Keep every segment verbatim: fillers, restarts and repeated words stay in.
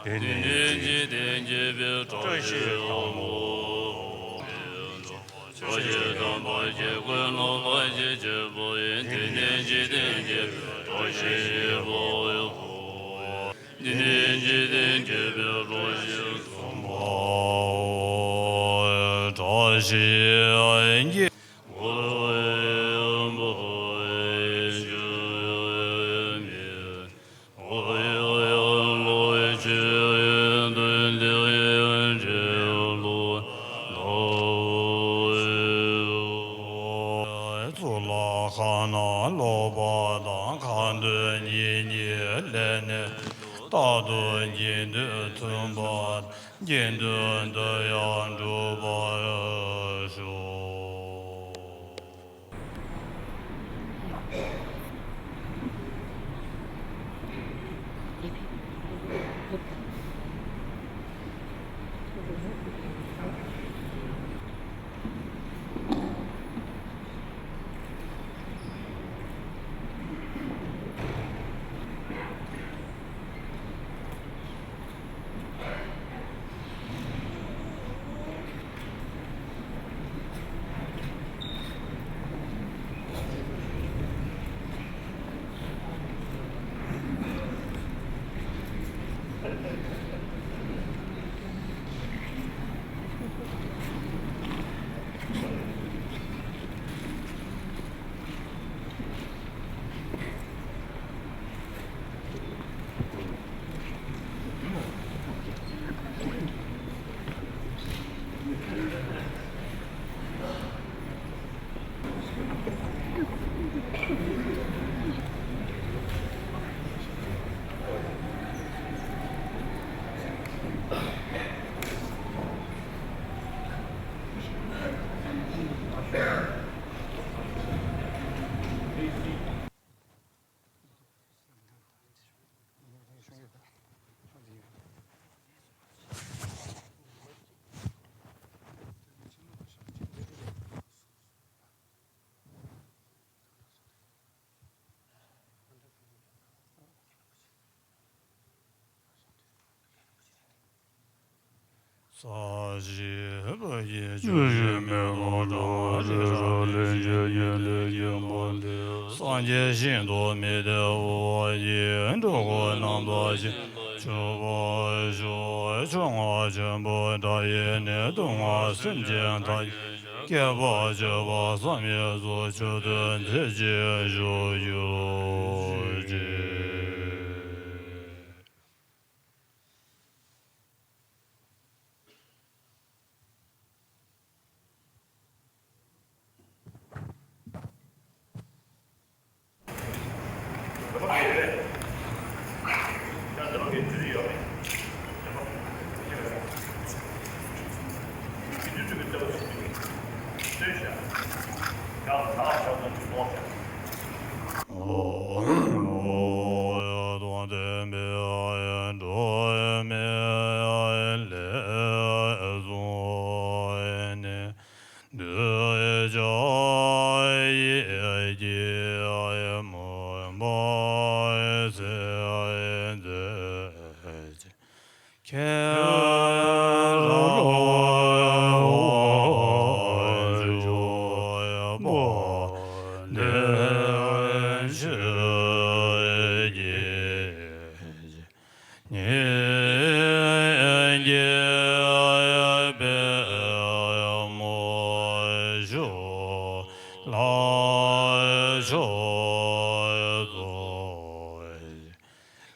དེ་ནས་འཇིག་རྟེན་མཁྱེན་པའི་བཀྲ་ཤིས་ལྷ་མོ། བཀྲ་ཤིས་དམ་པ་ཀྱི་ཀུན་སློང་ལ་ཞེན་ཆེན་པོ་ཡིན། དེ་ནས་འཇིག་རྟེན་མཁྱེན་པའི་བཀྲ་ཤིས་བཞི་པོ་ཡོད། དེ་ནས་འཇིག་རྟེན་མཁྱེན་པའི་བཀྲ་ཤིས་གསུམ་པ། བཀྲ་ཤིས་དགེ། གཙུག་ལག་ཁང་ནང་ལོག་པ་དང་། ཁ་འདོན་ཉིད་ཀྱི་ལས་ནི་རྟག་ཏུ་དགེ་འདུན་མཐུན་པ། དགེ་འདུན་དུ་ཡང་འགྲུབ་པར་ཤོག། ས་གཞི་བར་གྱི་ཆུ་བཞི་མེ་ཏོག་འདྲ་བ་རི་རབ་ལས་བྱུང་བའི་ལས་ཀྱི་འབངས་ཏེ། སངས་རྒྱས་ཞིང་དུ་མི་གཏད་པ་ཡིས། འགྲོ་ཀུན་རྣམ་དག་བཞིན་དུ་སྤྱོད་པར་ཤོག། ཕྱོགས་བཅུ་ཆེན་པོ་འདྲ་ཡི་ནི། སྡུག་བསྔལ་སེམས་ཅན་དག་གི་སྐྱེ་བ་སྤྱོད་པ་བསམ་ཡས་སུ། མཆོད་རྟེན་མཛེས་ཀྱིས་བཞུགས་གྱུར་ཅིག།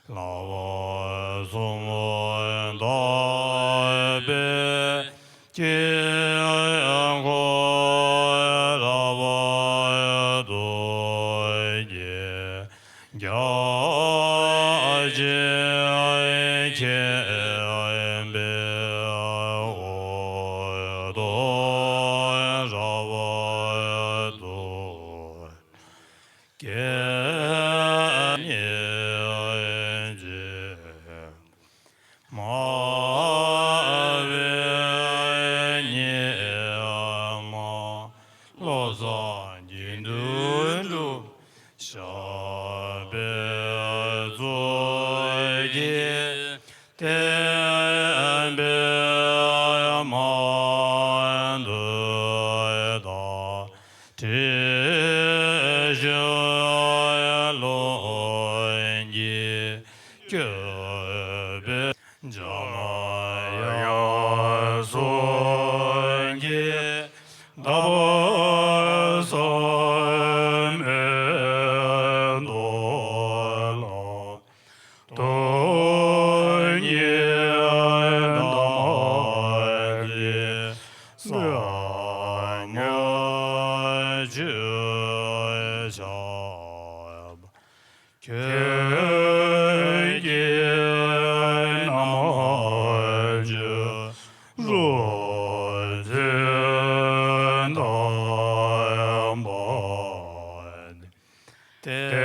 ལྷག་པར་གསུམ་དག་པའི་དཀྱིལ་འཁོར་ལྷག་པར་དུ་རྒྱས་རྒྱ་ཆེར་མཁྱེན་པའི་འོད་སྟོང་རབ་ཏུ། སྐད་སྙན་ཅིང་སྨྲ་བའི་སྙན་སྨྲ། བློ་བཟང་དགེ་འདུན་གྲུབ། ཞབས་པད་སྩོལ་གྱིན་གཏན་ ལུས་ཀྱི་སྐྱོབ་པའི་འཇམ་དབྱངས་གསུང་གི་བདག་པོ་བསམ་མེད་རྡོ་ལ། སྟོང་ཉིད་ཐ་མ་ཡི་ཟབ་མོ་ཆོས་ཆབ། ཁྱོད་ཀྱི་རྣམ་འཕྲུལ་རོ་བརྩོན་དམ་པ། བསྟན་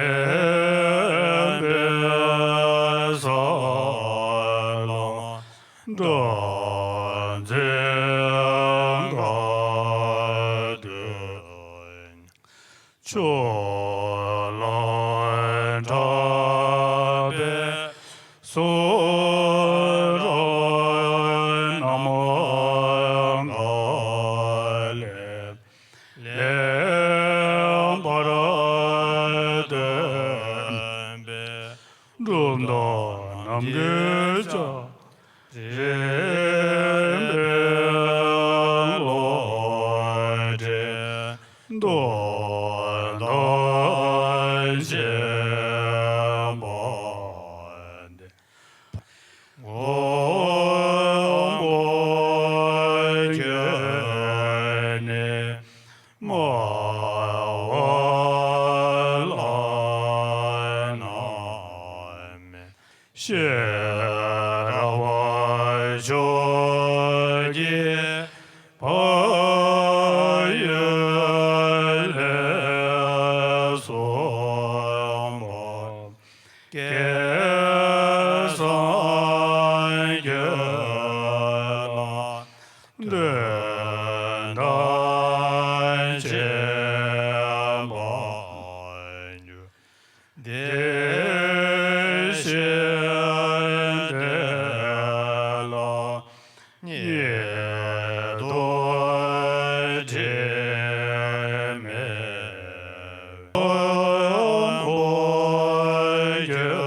པའི་ས་ལ་སྒྲ་འཛིན་གར་འདོན། ཆོས་ལ་གྲགས་པའི་གསུང་རབ་རྣམ་འགའ་ལས། ལེགས་པར་སྟོན་པའི་གྲུབ་མཐའ་རྣམ་འགྲེལ་ལྕགས་རི་པའི་བློ་གྲོས་མདོ་དང་བཅས་པ་འདི། མགོན་པོ་ཁྱོད་ནི་སྨྲ་བ་ལ་ནི་ཤེས་རབ་མཆོག་གི་བག་ཡོད་ལས་གསུངས་པ། སྐལ་བཟང་ཁྱོད་ལ་འདོན་དང་བཅས་པ་འགྱུར། བདེ་གཤེགས་བདེ་ལ་ཉེ་དུ་དྲི་མེད། མགོན་པོ་ཁྱོད་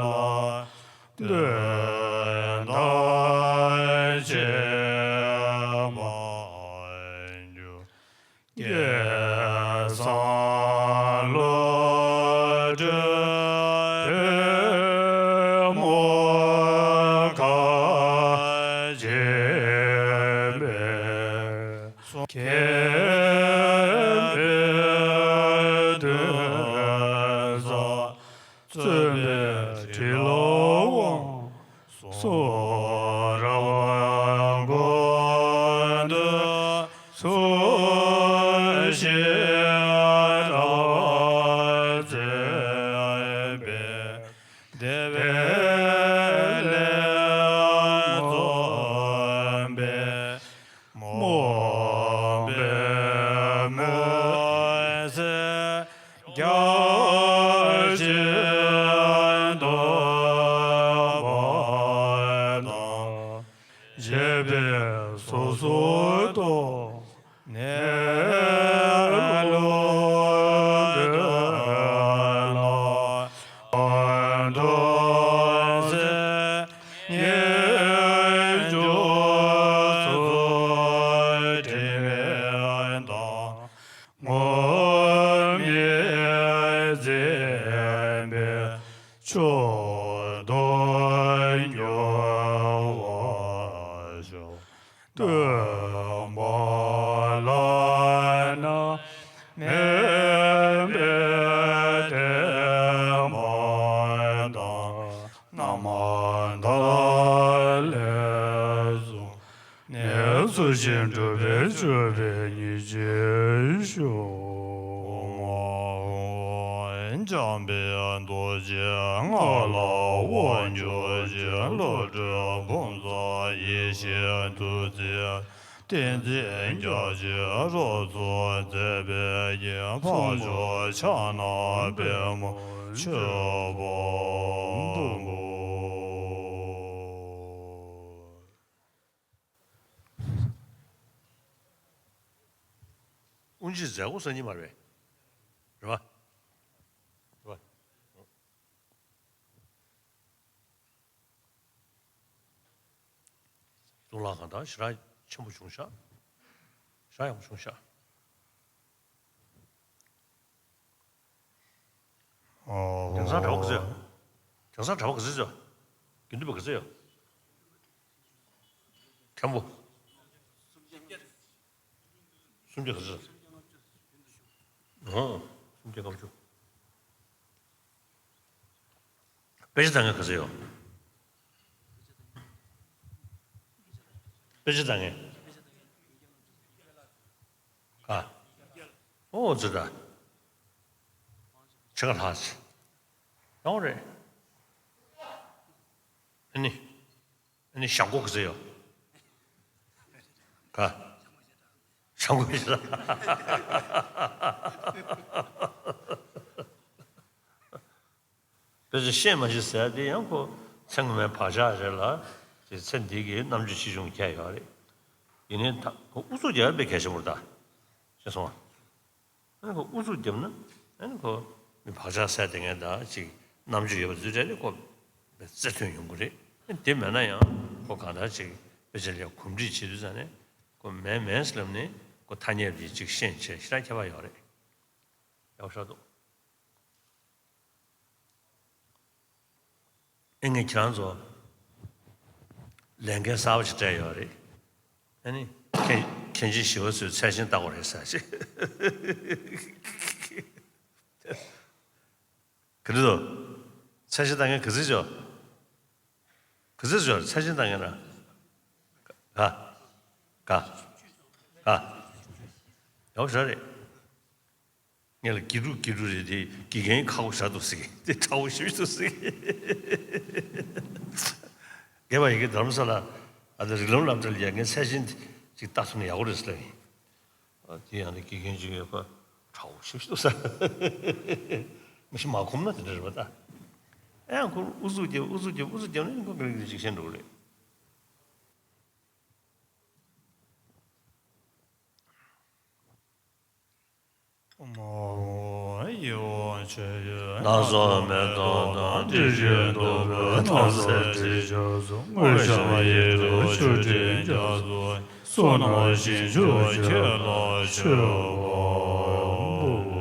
ལ་འདོན་དང་བཅས་པ་འགྱུར། སྐལ་བཟང་བློ་གྲོས་པད་མོ་ཁ་འབྱེད་པའི་གསུང་། མཁྱེན་པའི་གདུལ་བྱ་བརྩོན་པའི་ཁྲི་ལ་དབང་། གསུང་རབ་ཀུན་ཏུ་ཚུལ་བཞིན་རབ་མཛེས་པའི་བདེ་བའི་ལས་རྩོམ་པའི། རྨོངས་པའི་མུན་སེལ་རྒྱ་ཆེན་སྟོན་པ་དང་། བཞད་པའི་སོ་སོར་རྟོག་གནས་ལུགས་འདི་ལ། ཨ་ཏོ་སེ་ཉེ་འཇོག་ཚུལ་དྲི་མེད་དང་། ངུར་སྨྲིག་འཛིན་པའི་ཕྱོགས་དུ་འགྱུར་བར་ཤོག། སྟོན་པ་བླ་ན་མེད་པའི་བསྟན་པ་དང་། རྣམ་ཐར་ལས་གསུངས་ནས་ཚུལ་བཞིན་སྒྲུབ་པའི་སྤྱོད་པའི་སྙིང་རྗེ་ཤོག། འཇམ་དཔལ་རྡོ་རྗེ་ལྔ་ལ་དབང་བསྒྱུར་ཅིང་། བློ་གྲོས་ཕུན་ཚོགས་ཡེ་ཤེས་བདུད་རྩིའི་ཏིང་འཛིན་རྒྱ་ཆེན་རབ་ཏུ་མཛད་པའི་ཕྱིར། འཕགས་མཆོག་ཕྱག་ན་པདྨོ་མཆོད་པར་འབུལ། ཨོ་ ཅིག་མཛད་སྒོ་གསར་རྙིང་མ་རེད་པས། རེད་པ། རེད་པ། གཙུག་ལག་ཁང་དང་ཞེ་དྲག་ཆེན་པོ་བྱུང་ཤག་ཞེ་དྲག་ཡག་པོ་བྱུང་ཤག་དེང་སང་གྲྭ་པ་ག་ཚོད་ཡོད། དེང་སང་གྲྭ་པ་ག་ཚོད་ཡོད། དགེ་འདུན་པ་ག་ཚོད་ཡོད། མཁན་པོ། སུམ་བརྒྱ་ག་ཚོད། ཨོ། སུམ་བརྒྱ་ལྔ་བཅུ། དཔེ་ཆ་ལྟ་མཁན་ག་ཚོད་ཡོད། དཔེ་ཆ་ལྟ་མཁན། ག་ཨོ་ཙི་ད། ཕྱེད་ཀ་ལྷག་ཅིག་ཡོང་རེད། ཨ་ནི། ཨ་ནི་ཞང་གོ་ག་ཚོད་ཡོད། ག་ཞང་གོ་ཞེ་དྲག་དཔེ་ཆ་ཤེས་མ་ཤེས་ཟེར་ཡ་དེ་ཡང་ཁོ་ཚེ་སྔོན་མའི་བག་ཆགས་རེད་ལ། དེ་ཚེ་འདི་གི་རྣམ་དཔྱོད་ཆེ་ཆུང་ཁྱད་ཡོད་རེད། ཡིན་ནའི་ད་ཁོ་ཨུ་ཚུགས་རྒྱག་ཡ་དཔེ་གལ་ཆེན་པོ་རེད་ད། ཤེས་སོང་ཨ། ཨ་ནི་ཁོ་ཨུ་ཚུགས་བརྒྱབ་ན་ཨ་ནི་ཁོ་མི་བག་ཆགས་སད་དེ་ངས་ད་ཅིག་རྣམ་དཔྱོད་ཡོད་པ་ཚོའི་གྲས་དེ་ཁོ་རྩེ་ཐོན་ཡོང་གི་རེད། དེ་མེད་ན་ཡང་ཁོ་གང་ལྟར་ཅིག་དཔེ་ཆ་ལ་གོམས་འདྲིས་བྱེད་དུས་ཙང་ནས་ཁོ་མེད་མེད་ཟེར་ལབ་ནས་ཁོ་ཐ་སྙད་དེ་ཅིག་ཤེས་བྱས་ཞེ་དྲག་ཁྱད་པར་ཡོད་རེད། ཡག་ཤོས་འདུག་ཨེ་ངས་ཁྱེད་རང་ཚོ་ལས་འགན་གསར་པ་ཞིག་སྤྲད་ཡོད་རེད། ཨ་ནི་མཁན་མཁན་ཆེན་ཞི་བ་འཚོའི་ཚད་ཆེན་ལྟ་དགོས་རེད་ཟེར་ཞེས། ག་རེ་འདུག་ཚད་ཆེན་ལྟ་མཁན་ག་ཚོད་ཡོད། ག་ཚོད་ཡོད་ཚད་ཆེན་ལྟ་མཁན་ར། ག་ག་ག་ཡག་པོ་ཞེ་དྲག་རེད། ངས་ལ་དགེ་ཕྲུག་དགེ་ཕྲུག་རེད་དེ་དགེ་རྒན་ཁག་པོ་ཞེ་དྲག་འདུག་ཟེར་གི་དེ་ཁག་པོ་ཞེ་པོ་འདུག་ཟེར་གི། རྒན་པ་ཡི་གེ་རྡ་རམ་ས་ལ་ཨ་ད་རིགས་ལམ་སློབ་གྲྭ་ལ་ཡ་ངས་ཚད་ཆེན་ཅིག་ལྟ་ཐུབ་ན་ཡག་པོ་རེད་ཟེར་ལབ་ཡིན། ཨ་དེ་ཡང་ནི་དགེ་རྒན་ཅིག་ཡོད་པ་ཁག་པོ་ཞེ་པོ་འདུག་ཟེར། མི་ཤི་མ་ཁོམ་ན་དེ་འདྲ་རེད་པ་ད། ཨེ་ཡང་ཁོ་ཨུ་ཚུགས་རྒྱབ་ཨུ་ཚུགས་རྒྱབ་ཨུ་ཚུགས་རྒྱབ་ན་ཁོ་ག་རེ་ག་རེ་ཅིག་ཤེས་འགྲོ་གི་རེད། ནགས་ཚོགས་མེ་ཏོག་དང་། དྲི་ཞིམ་བདོག་པའི་ནགས་ཚལ་དྲི་ཆབ་སོགས། དངོས་བཤམས་ཡིད་དུ་ཆུ་སྤྲིན་རྒྱ་མཚོ། བསོད་ནམས་ཞིང་སྐྱོང་ཁྱེད་ལ་མཆོད་པ་འབུལ།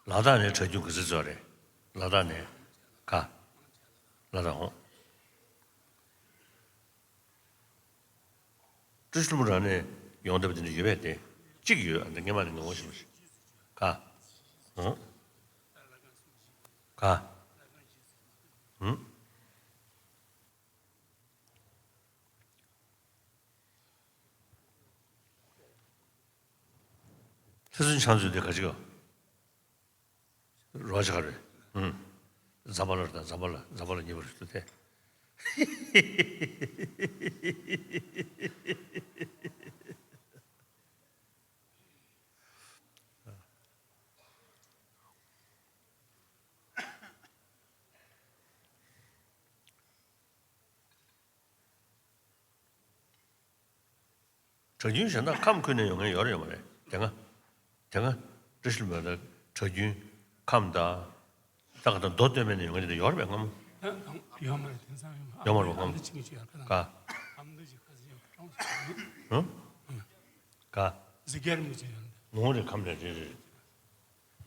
ལ་དྭགས་ནས་གྲྭ་རྒྱུན་ག་ཚོད་ཚོད་རེད། ལ་དྭགས་ནས་ག་ལ་དྭགས་འོང་། བཀྲ་ཤིས་ལྷུན་པོ་རང་ནས་ཡོང་བསྡད་པ་དེ་འདྲ་ཡོད་པས་དེ། གཅིག་ཡོད་ཨ་འདི་སྔས་མ་ནས་ངོ་ཤེས་མ་ཤེས། ག་འོང་། ག་འོང་། ལྷ་སྲུན་ཕྱག་མཛོད་དེ་ག་ཅིག་ཡོད། རོ་ཆག་རེད། ཨུམ། ཛམ་བྷ་ལ་རེད་ད་ཛམ་བྷ་ལ་ཛམ་བྷ་ལ་གཉིས་པ་རེད་ད་དེ། གྲྭ་རྒྱུན་གཞན་དག་ཁམས་ཁུལ་ནས་ཡོང་མཁན་ཡོད་རེད་ཡོད་མ་རེད་དེ་སྔ། དེ་སྔ་བཀྲ་ཤིས་ལྷུན་པོ་ད་གྲྭ་རྒྱུན་ཁམས་དང་། ད་ག་ད་མདོ་སྟོད་སྨད་ནས་ཡོང་མཁན་དེ་འདྲ་ཡོད་རེད་པས་སྔ་མོ། ད་གང་ཡོད་མ་རེད་དེང་སང་ཡོད་མ་ཡོད་མ་རེད་པ་སྔ་མོ། ཨ་མདོ་ཅིག་ཅིག་ཡོད་ཁ་ན། ག་ཨ་མདོ་ཅིག་ཁ་ཟིག་ཡོད་ཁ་གྲོང་ཚོ་ཡོད། ཧུམ། ག་ཟི་གེར་མི་ཅིག་ཡོད་འདི། ངོ་རེད་ཁམས་ནས་རེད་རེད་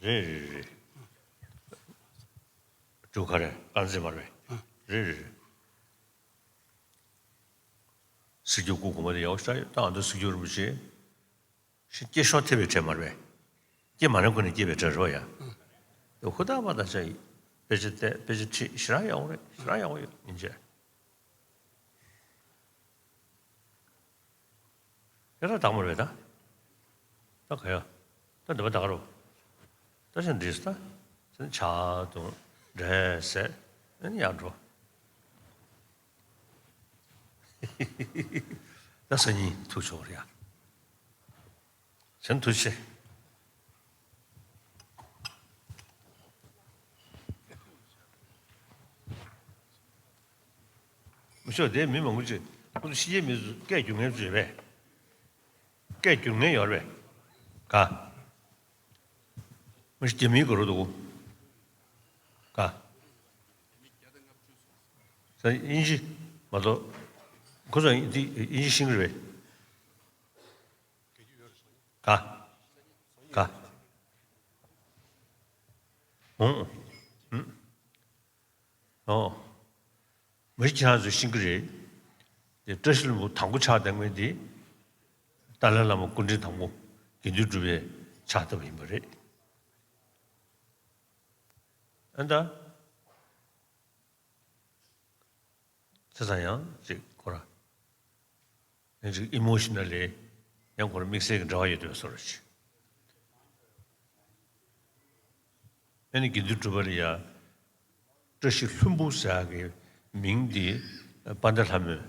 རེད། རེད་རེད་རེད། འགྲོ་ག་རེ་དཀར་མཛེས་མ་རེད་པས། རེད་རེད་རེད། གཟིགས་རྒྱུ་སྐུ་གོང་མ་དེ་ཡག་པོ་ཞེ་དྲག་ཡོད་ད་ཨ་མདོ་གཟིགས་རྒྱུ་རིན་པོ་ཆེ། ཤི་སྐྱེ་ཤོག་ཐེབས་པའི་གྲས་མ་རེད་པས། སྐྱེ་མ་རན་ཁོ་ནས་སྐྱེས་པའི་གྲས་རེད་པ་ཡ། དེ་ཧུར་ཐག་པ་དང་ཆ་ཡིས་དཔེ་ཆ་བལྟས་དཔེ་ཆ་ཁྲིད་ཞེ་དྲག་ཡག་པོ་རེད་ཞེ་དྲག་ཡག་པོ་ཡོད་ཡིན་ཆེ། ཡ་ད་དག་མ་རེད་ད། ད་ག་ཡ། ད་འདི་པ་ད་ག་རོ། ད་ཞིང་འདྲིས་ད། ཆག་དང་འདྲེས་ཟེར་ཨ་ནི་ཡར་འགྲོ། ད་སང་ཉིན་ཐུག་ཆོག་རེད་ཡ། གཞན་ཐུགས་རྗེ་ཆེ། མི་ཤོག་དེ་མི་མང་པོ་ཅིག་ཁོ་ཚོ་ཕྱི་རྒྱལ་མི་ཚོ་སྐད་སྒྱུར་མཁན་ཚོ་ཡོད་པས། སྐད་སྒྱུར་མཁན་ཡོད་རེད་པས། ག་མི་ཤོག་རྒྱ་མིའི་སྐོར་འདུག་ག་ས་དབྱིན་ཇི་མ་གཏོགས་ཁོ་ཚོ་དབྱིན་ཇི་ཤེས་ཀྱི་རེད་པས། ག་ག་ཨོ། ཨོ། མི་ཁྱེད་རང་ཚོས་ཤེས་ཀྱི་རེད། དེ་བཀྲ་ཤིས་ལྷུན་པོ་དང་པོ་ཆགས་བསྡད་མཁན་དེ། ཏཱ་ལའི་བླ་མ་སྐུ་ཕྲེང་དང་པོ་དགེ་འདུན་གྲུབ་པས་ཆགས་བསྡད་པ་ཡིན་པ་རེད། ཨ་ད། བྱས་ཙང་ཡང་ཅིག་ཁོ་རང་། ཡང་ཅིག་ཨི་མོ་ཤི་ནལ་ལི་ཡང་ཁོ་རང་དམིགས་བསལ་གྱི་འབྲེལ་བ་ཡོད་པའི་བཟོ་འདྲ་ཅིག་ཨ་ནི་དགེ་འདུན་གྲུབ་པ་ལ་ཡ། བཀྲ་ཤིས་ལྷུན་པོ་ཟེར་ཡག་གི་མིང་འདི་དཔལ་ལྡན་ལྷ་མོས་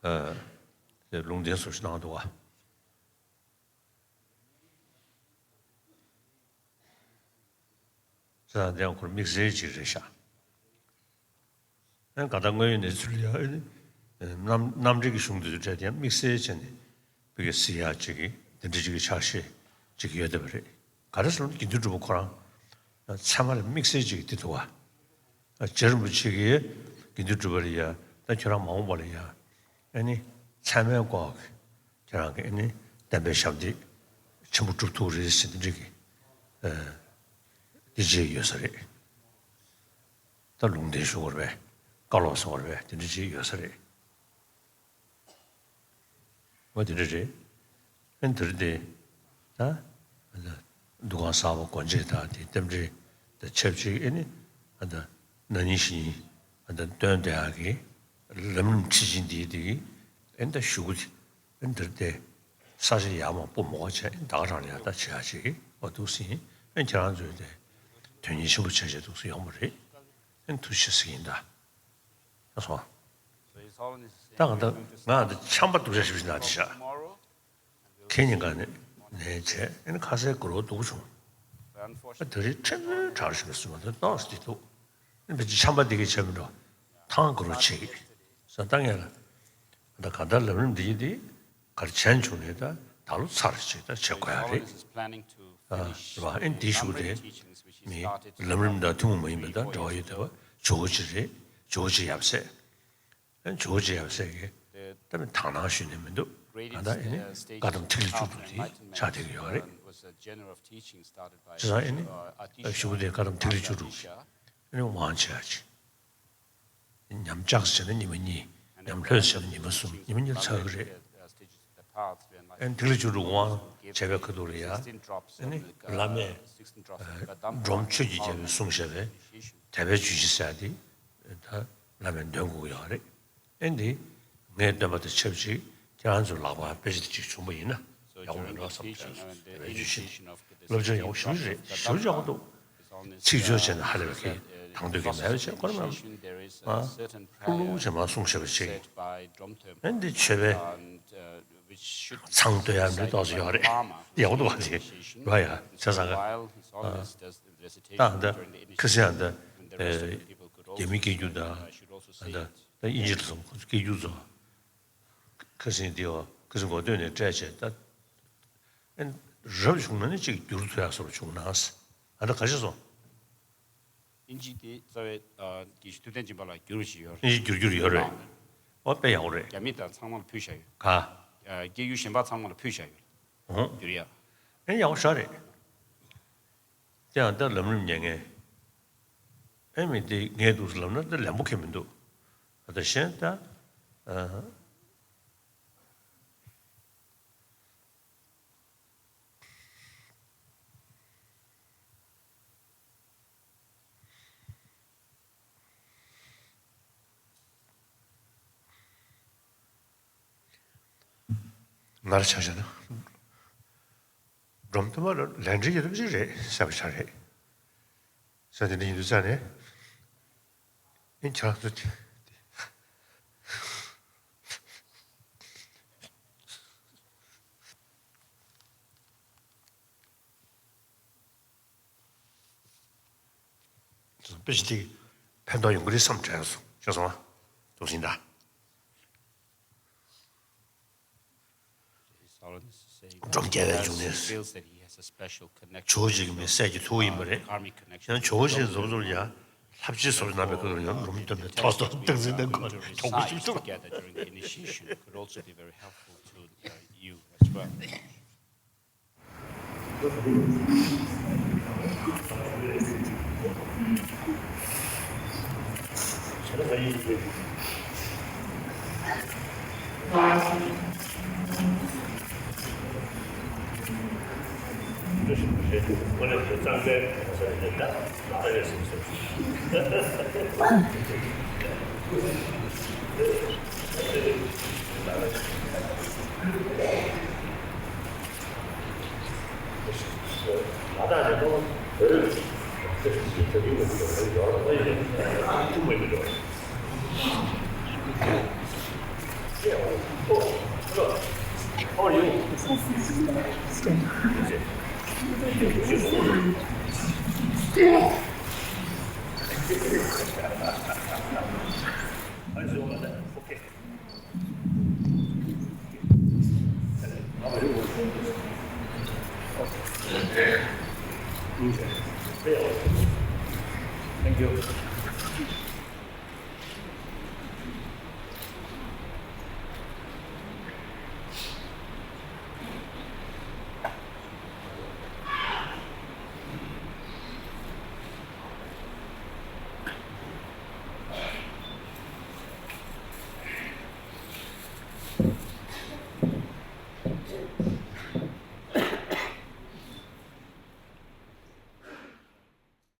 ཨ་ལུང་བསྟན་བཟོ་ཞིག་གནང་འདུག་བ། ཟེར་ཡང་དེ་ཡང་ཁོ་རང་དམིགས་བསལ་ཅིག་རེད་ཤག་ཨ་ནི་གང་ལྟར་དངོས་ཡོད་གནས་ཚུལ་ལ་ཡང་ཨ་ནི་གནམ་གནམ་འབྲེལ་གྱི་གཞུང་དེ་ཚོ་སྤྲད་དེ་ཡང་དམིགས་བསལ་བྱས་ནས་ཕ་གིར་གཟིགས་ཡག་ཅིག་གི་དེ་འདྲ་ཅིག་གི་ཕྱག་བཞེས་ཅིག་ཡོད་བསྡད་པ་རེད། ག་རེ་ཟེར་ན་དགེ་འདུན་གྲུབ་པ་ཁོ་རང་ཚད་མ་ལ་དམིགས་བསལ་ཅིག་དེ་འདུག་བ། རྗེ་རིན་པོ་ཆེ་གིས་དགེ་འདུན་གྲུབ་པ་ལ་ཡ་ད་ཁྱོད་རང་མ་འོངས་པ་ལ་ཡ་ཨ་ནི་ཚད་མའི་སྐོར་གྱི་ཁྱེད་རང་གིས་ཨ་ནི་བསྟན་པའི་ཞབས་འདེགས་ཆེན་པོ་སྒྲུབ་ཐུབ་རེད་ཟེར་འདི་འདྲ་གི་ཨ་འདི་བྱས་ཡོད་ས་རེད། ད་ལུང་བསྟན་ཞུ་དགོས་རེད་པས། བཀའ་སློབ་གསུང་དགོས་རེད་པས། དེ་འདྲ་བྱས་ཡོད་ས་རེད། འོ་དེ་འདྲ་རེད། ཨ་ནི་དེ་རིང་དེ་ད་ཨ་ད་འདུ་ཁང་གསར་པ་སྒོ་འབྱེད་དང་དེ་རྟེན་འབྲེལ་དང་ཆབས་ཅིག་ཨ་ནི་ཨ་ད་ན་ནིང་གཞེས་ནིང་ཨ་ད་སྟོན་བསྡད་ཡག་གི་ལམ་རིམ་ཁྲིད་ཆེན་འདིའི་དེ་གི་ཨ་ནི་ད་ཞུ་གི་ཨ་ནི་དེ་རིང་དེ་ས་ཆ་ཡར་མར་སྤོ་མ་དགོས་བྱས་ཨ་ནི་ད་ག་རང་ལ་ཡང་ད་བྱེད་ཡག་ཅིག་འོ་འདུག་སེ་ཨ་ནི་ཁྱེད་རང་ཚོས་དེ་དོན་གཉེར་ཆེན་པོ་བྱས་བྱས་འདུག་སེ་ཡོང་བ་རེད། ཨ་ནི་ཐུགས་རྗེ་ཆེ་ཟེར་གྱི་ཡིན་ད། ད་སོང་། ད་ང་ད་ང་ད་ཆམ་པ་སྡུག་ཅག་ཞིག་ན་དེ་ཤག་ཁེ་ཉིན་ག་ནས་ནས་བྱས་ཨ་ནི་ཁ་ཟས་དགུ་རོ་སྡུག་བྱུང་། ཨ་དེ་རིང་ཁྲེང་ཁྲེང་གྲགས་ཤིག་ལ་སུ་མ་ཐོན་ཏོག་སི་དེ་འདུག་ཨ་ནི་བེད་ཆམ་པ་འདི་གས་བྱས་མི་འགྲོ། ཐང་དགུ་རོ་བྱེད་ཀྱི། ས་ད་ངས་ལ་ད་ག་ད་ལམ་རིམ་འདི་ཡིན་དེ། གར་ཆེན་བྱུང་ནས་ད་ད་ལོ་ཚར་ཅིག་ད་བྱེད་དགོས་ཡ་རེད། ཨ་རེད་བ། ཨེ་འདི་ཞུ་རེད། མི་ལམ་རིམ་དང་ཐུན་མོང་མ་ཡིན་པ་དང་འབྲེལ་བ་ཡོད་བསྡད་པ་ཇོ་བོ་རྗེ་རེད། ཇོ་བོ་རྗེ་ཡབ་སྲས། ཨེ་ཇོ་བོ་རྗེ་ཡབ་སྲས་ཀྱི་ད་མི་དག་སྣང་ཞུས་ནས་མི་འདུག་ད་ལྟ་ཨེ་ནི་བཀའ་གདམས་ཐིག་ལེ་བཅུ་དྲུག་དེ་ཆགས་བསྡད་ཀྱི་ཡོད་རེད། བྱས་ཙང་ཨེ་ནི་ཞུ་བ་དེ་བཀའ་གདམས་ཐིག་ལེ་བཅུ་དྲུག་ཨེ་ནི་དབང་བྱེད་ཡ་ཅིག་ཉམས་ལྕགས་བྱས་ན་ཉི་མ་གཉིས། ཉམས་ལྷོད་བྱས་ན་ཉི་མ་གསུམ། ཉི་མ་གཉིས་ཚར་གི་རེད། ཨ་ནི་ཐིག་ལེ་བཅུ་དྲུག་དབང་བྱས་པའི་ཁ་ཐུག་ལ་ཡ། ཨ་ནི་བླ་མས་ཨ་སྒྲོམ་ཆོས་ཀྱི་རྒྱལ་པོས་གསུངས་བཞག་པའི་དད་པའི་ཇུས་གཞི་ཟེར་ཡ་དེ་ད་བླ་མས་འདོན་དགོས་ཀྱི་ཡོད་རེད། ཨ་ནི་དེ་ངས་འདོན་པ་དང་ཆབས་ཅིག་ཁྱེད་རང་ཚོའི་ལག་པར་དཔེ་ཆ་དེ་ཅིག་བྱུང་པ་ཡིན་ན་ཡག་པོ་མེད་འགྲོ་བསམ་བྱས་སོང་། དད་པའི་ཇུས་གཞི་དེ་བསླབ་བྱ་ཡག་པོ་ཞེ་པོ་ཅིག་རེད། ཞེ་པོ་ཅིག་ཡག་པོ་འདུག་ཚིག་སྦྱོར་བྱས་ན་ཧ་ལས་པའི་གི་དང་དོད་ཀྱི་མེད་པ་བྱས་ཁོ་རང་ལ་ལྷུག་ལྷུག་བྱས་མར་གསུངས་བཞག་པ་ཅིག་ཨ་ནི་འདི་མཆོད་པའི་ཚང་བསྟོད་ཡ་འདི་ཏོག་ཙམ་ཡོད་རེད། ཡག་པོ་འདུག་བ་དེ་ར་ཡ་བྱས་ཙང་ག་ད་ཨ་ད་ཁ་སང་ཨ་ད་རྒྱ་མི་སྐད་སྒྱུར་དང་ཨ་ད་ད་དབྱིན་ཇི་ལ་སོང་ཁོ་ཚོ་སྐད་སྒྱུར་ཚོ་ཁ་སང་འདི་བ་ཁ་སང་འགོ་སྟོད་ནས་སྤྲད་བྱས་ད། ཨེ་རབ་བྱུང་ན་ནི་གཅིག་བསྒྱུར་ཐུབ་ཡག་བཟོ་འདྲ་བྱུང་ན། ཨ་ད་ག་ཅི་སོང་། ཨིན་ཇི་དེ་རྩ་བའི་ཨ་དགེ་བཤེས་ཐུབ་བསྟན་སྦྱིན་པ་ལགས་བསྒྱུར་བ་ཞིག་ཡོད་རེད། ཨིན་ཇི་བསྒྱུར་རྒྱུ་ཡོད་རེད། ཨ་ཨོ་དཔེ་ཡག་པོ་རེད། རྒྱ་མི་དང་ཚང་མ་ལ་ཕུལ་བཞག་ཡོད། ག་ཨ་སྐད་སྒྱུར་གཞན་པ་ཚང་མ་ལ་ཕུལ་བཞག་ཡོད། ཨོ་བསྒྱུར་ཡ། ཨེ་ཡག་པོ་ཞེ་དྲག་རེད། དེ་ཡང་ད་ལམ་རིམ་ཉན་མཁན། ཨེ་མི་དེ་ངས་འདུག་སེ་ལབ་ན་ད་ལན་པོ་ཁེལ་མི་འདུག་ཨ་ད་གཞན་ད་ཨ། ང་རང་ཆ་བཞག་ན་སྒྲོམ་དུ་མ་ལ་ལན་འདྲི་ཡོད་པ་ཅིག་རེད་ཟེར་བ་ཆགས་རེད། ས་དེ་འདྲ་ཡིན་དུས་ཙང་ནས། ཨེ་ཁྱེད་རང་ཚོ་དེ། དཔེ་ཆ་དེ་ཕན་ཐོགས་ཡོང་གི་རེད་བསམ་དྲན་སོང་། ཤེས་སོང་ཨ། ཐུགས་རྗེ་གནང་། སྒྲོམ་རྒྱག་པའི་འབྱུང་གནས། ཇོ་བོ་རྗེ་གི་མི་སྲས་ཀྱི་ཐུ་བོ་ཡིན་པ་རེད། ཡང་ཇོ་བོ་རྗེ་རྫོགས་རྫོགས་ཀྱང་ལྷ་བཅས་སོགས་གནང་བའི་སྐབས་སུ་ཡང་རུམ་སྟོན་པའི་ཐོག་ཏུ་སྟངས་འཛིན་གནང་དགོས་གྱོང་གུན་ཞིག་འདུག Thank you.